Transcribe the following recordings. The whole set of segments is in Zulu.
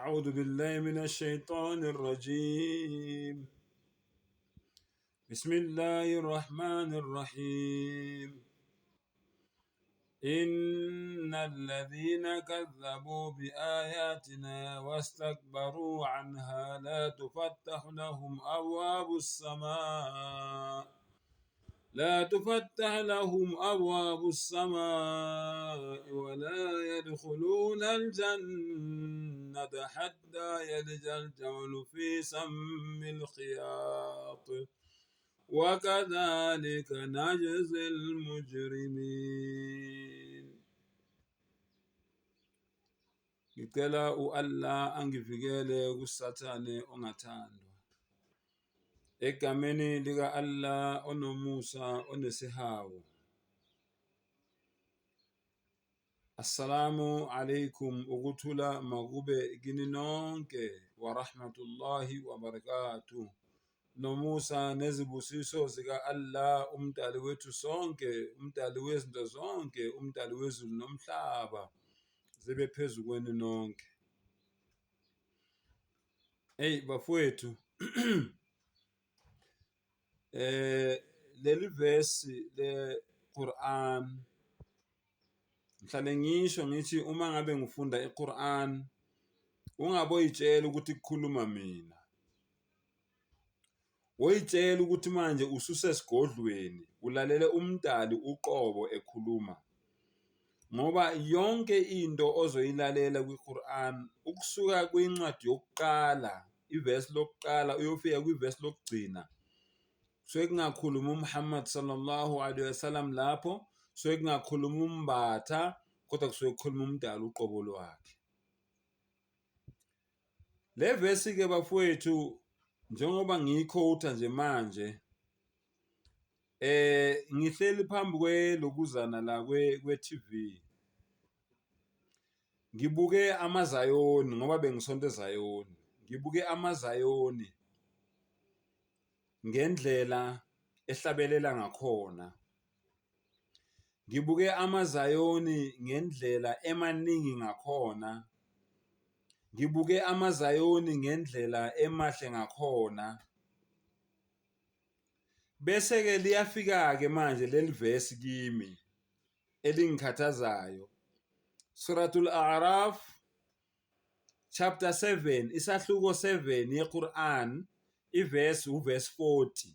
أعوذ بالله من الشيطان الرجيم بسم الله الرحمن الرحيم إن الذين كذبوا بآياتنا واستكبروا عنها لا تفتح لهم أبواب السماء لا تفتح لهم أبواب السماء ولا يدخلون الجنة حتى يلج الجمل في سم الخياط وكذلك نجزي المجرمين. Ngicela u-Allah angivikele kuSathane ongathandwa. Egameni lika-Allah onomusa onesihawu. Assalamu alaikum, ukuthula makube kini nonke, wa rahmatullahi wa barakatuh. Nomusa nezibusiso zika-Allah umdali wethu sonke, umdali wezinto zonke, umdali wezulu nomhlaba zibe phezu kwenu nonke. Eyi bafowethu, leli vesi le-Quran ngihlale ngisho ngithi uma ngabe ngifunda i-Quran ungaboyitshela ukuthi kukhuluma mina. Woyitshela ukuthi manje ususesigodlweni ulalele umdali uqobo ekhuluma. Ngoba yonke into ozoyilalela kwi-Quran ukusuka kwincwadi yokuqala ivesi lokuqala uyofika kwivesi lokugcina suke kungakhulumi uMuhammad sallallahu alaihi wasallam lapho suke kungakhulumi uMbatha kodwa kusuke kukhuluma umdali uqobo lwakhe. Le vesi ke bafowethu njengoba ngiyikhowutha nje manje ngihleli phambi kwelokuzana la kwe-TV ngibuke amaZayoni ngoba bengisonta eZayoni ngibuke amaZayoni ngendlela ehlabelela ngakhona ngibuke amaZayoni ngendlela emaningi ngakhona ngibuke amaZayoni ngendlela emahle ngakhona bese-ke liyafika-ke manje leli vesi kimi elingikhathazayo. Suratul A'raf chapter 7 isahluko 7 yeQuran ivesi uverse 40.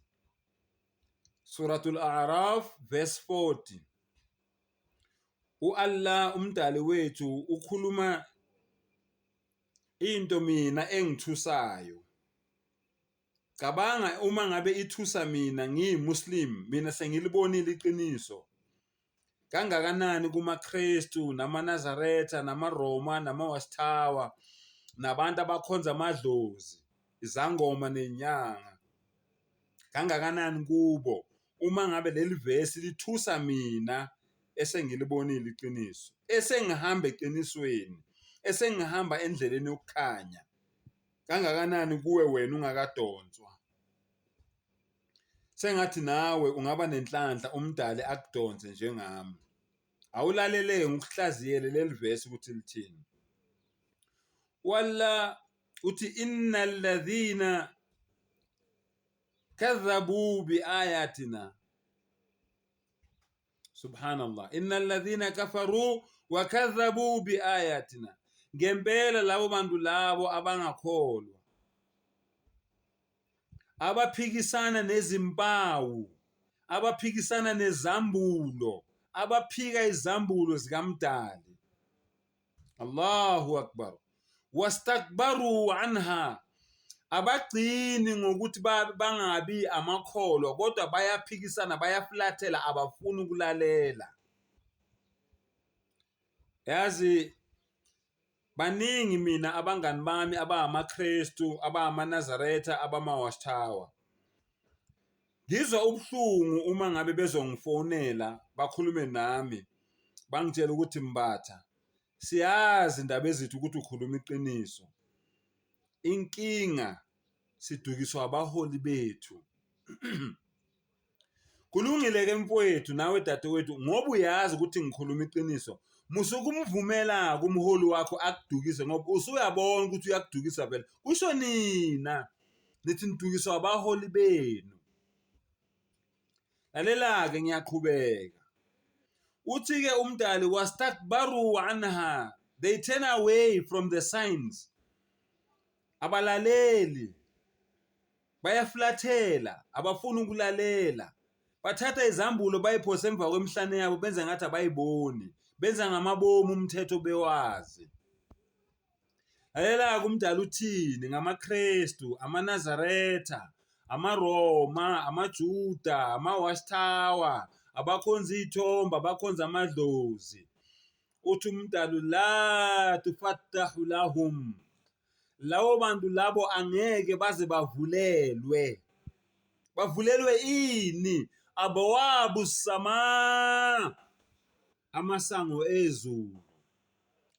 Suratul A'raf verse 40. U-Allah umdali wethu ukhuluma into mina engithusayo. Cabanga uma ngabe ithusa mina ngiyiMuslim, mina sengilibonile iqiniso. Kangakanani kumaKrestu namaNazaretha namaRoma nama-Watchtower nabantu abakhonza amadlozi, izangoma nenyanga. Kangakanani kubo uma ngabe leli vesi lithusa mina esengilibonile iqiniso, esengihamba eqinisweni, esengihamba endleleni yokukhanya. Kangakanani kuwe wena ungakadonswa. Sengathi nawe ungaba nenhlanhla umdali akudonse njengami. Awulalele ngikuhlaziyele leli vesi ukuthi lithini. Walla uthi innal ladhina kadhabu biayatina Subhanallah. Innal ladhina kafaru wa kadhabu biayatina. Ngempela labo bantu labo abangakholwa abaphikisana nezimpawu abaphikisana nezambulo abaphika izambulo zikaMdali. Allahu akbar. Wastakbaru anha, abagcini ngokuthi bangabi amakholwa kodwa bayaphikisana bayafulathela abafuni ukulalela. Yazi baningi mina abangani bami abangamaKristu, abangamaNazaretha, abama-Watchtower. Ngizwa ubuhlungu uma ngabe bezongifonela bakhulume nami bangitshele ukuthi Mbatha siyazi indaba ezithi ukuthi ukhuluma iqiniso. Inkinga sidukiswa abaholi bethu. Kulungile-ke mfowethu nawe dadewethu ngoba uyazi ukuthi ngikhuluma iqiniso. Musukumvumela kumholi wakho akudukise ngoba usuyabona ukuthi uyakudukisa vele. Kusho nina nithi nidukiswa abaholi benu. Lalela-ke ngiyaqhubeka. Uthi-ke umdali wastakbaru anha, they turn away from the signs. Abalaleli, bayaflathela, abafuni ukulalela. Bathatha izambulo bayiphose emva kwemihlane yabo benza ngathi abayiboni, benza ngamabomu umthetho bewazi. Lalela-ke umdala uthini ngamaKrestu, amaNazaretha, amaRoma, amaJuda, ama-Watchtower, abakhonza iy'thombe, abakhonza amadlozi. Uthi umdala la tufattahu lahum, labo bantu labo angeke baze bavulelwe. Bavulelwe ini? Abawabu sama, amasango ezulu.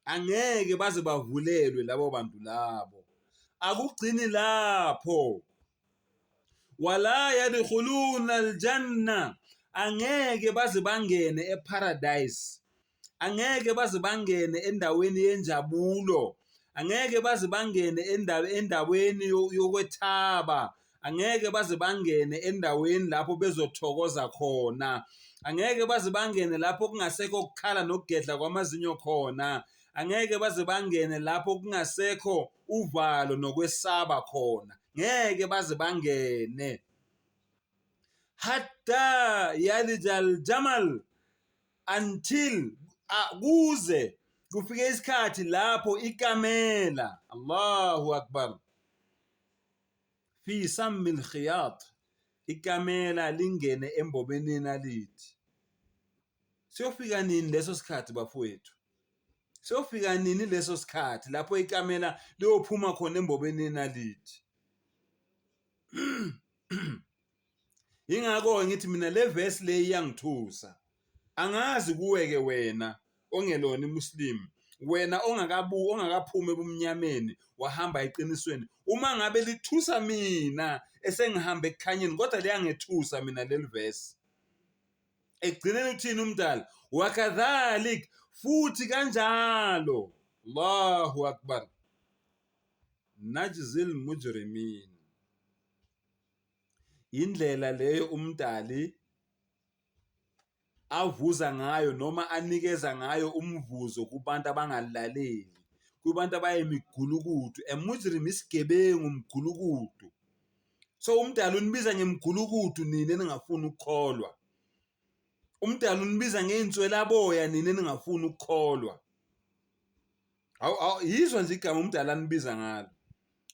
Angeke baze bavulelwe labo bantu labo. Akugcini lapho. Wala yadkhuluna aljanna, angeke baze bangene eparadise. Angeke baze bangene endaweni yenjabulo. Angeke baze bangene endaweni yokwethaba. Angeke baze bangene endaweni lapho bezothokoza khona. Angeke baze bangene lapho kungasekho ukukhala nokugedla kwamazinyo khona. Angeke baze bangene lapho kungasekho uvalo nokwesaba khona. Ngeke baze bangene. Hatta yalija aljamal until kuze kufike isikhathi lapho ikamela Allahu Akbar fi sammi al-khiyat ikamela lingene embobeni yenalithi. Siyofika nini leso sikhathi bafowethu? Siyofika nini leso sikhathi lapho ikamela liyophuma khona embobeni yenalithi? Yingakho-ke ngithi mina le vesi le iyangithusa. Angazi kuwe-ke wena ongelona iMuslim, wena ongakabu ongakaphumi ebumnyameni wahamba eqinisweni. Uma ngabe lithusa mina esengihambe ekukhanyeni kodwa liyangethusa mina leli vesi. Ekugcineni uthini umdala? Wakadhalik, futhi kanjalo. Allahu Akbar. Najzil mujrimin. Indlela leyo umdali avuza ngayo noma anikeza ngayo umvuzo kubantu abangalaleli, kubantu abayimigulukudu. A mujrim isigebengu, umgulukudu. So umdali unibiza ngemigulukudu nina eningafuni ukukholwa. Umdali unibiza ngey'nswelaboya nina eningafuni ukukholwa. Awu yizwa nje igama umdali anibiza ngalo.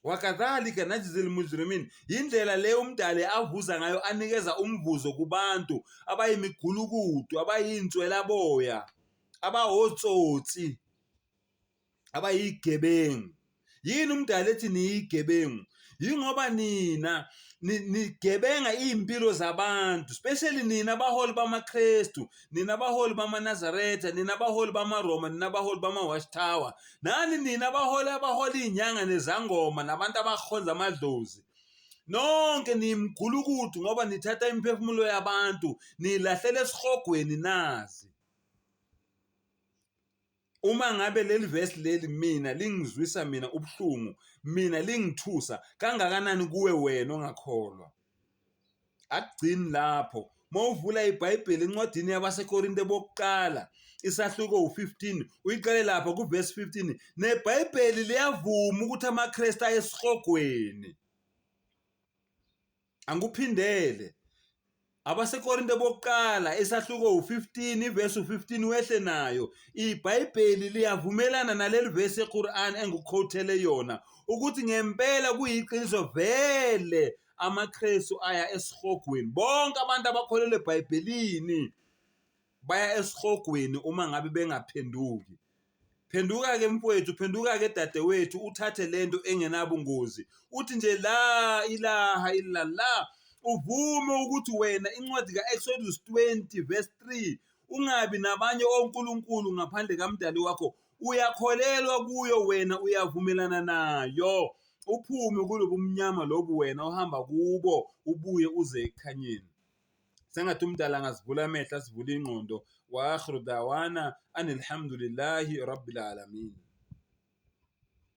Wakadhalika najzil mujrimin, yindlela le umdali avuza ngayo anikeza umvuzo kubantu abayimigulukudu, abayinswelaboya, abawotsotsi, abayigebengu. Yini umdali ethi niyigebengu? Yingoba nina nigebenga iy'mpilo zabantu, especially nina abaholi bamaKrestu, nina abaholi bamaNazaretha, nina abaholi bamaRoma, nina abaholi bama-Watch Tower, nani nina abaholi abahola iy'nyanga nezangoma nabantu abakhonza amadlozi. Nonke niyimgulukudu ngoba nithatha imiphefumulo yabantu niyilahlela esihogweni nazi. Uma ngabe leli vesi leli mina lingizwisa mina ubuhlungu, mina lingithusa kangakanani kuwe wena ongakholwa. Akugcini lapho. Mawuvula iBhayibheli encwadini yabaseKorinte bokuqala isahluko u-15 uyiqale lapha kuvesi 15 neBhayibheli liyavuma ukuthi amaKristu ayesihogweni. Angikuphindele. AbaseKorinte bokuqala isahluko u-15 ivesi u-15 wehle nayo. IBhayibheli liyavumelana naleli vesi eQur'an engikukhothele yona ukuthi ngempela kuyiqiniso vele amaKristu aya esihogweni. Bonke abantu abakholelwa eBhayibhelini baya esihogweni uma ngabe bengaphenduki. Phenduka-ke mfowethu, phenduka-ke dadewethu, uthathe le nto engenabungozi. Uthi nje la ilaha illallah, uvume ukuthi wena incwadi ka-Exodus 20 verse 3 ungabi nabanye onkulunkulu ngaphandle kamdali wakho. Uyakholelwa kuyo wena, uyavumelana nayo. Uphume kulobumnyama lobu wena ohamba kubo, ubuye uze ekukhanyeni. Sengathi umdala angazivula amehlo, asivule ingqondo. Wa akhiru dawana anilhamdulillahi rabbil alamin.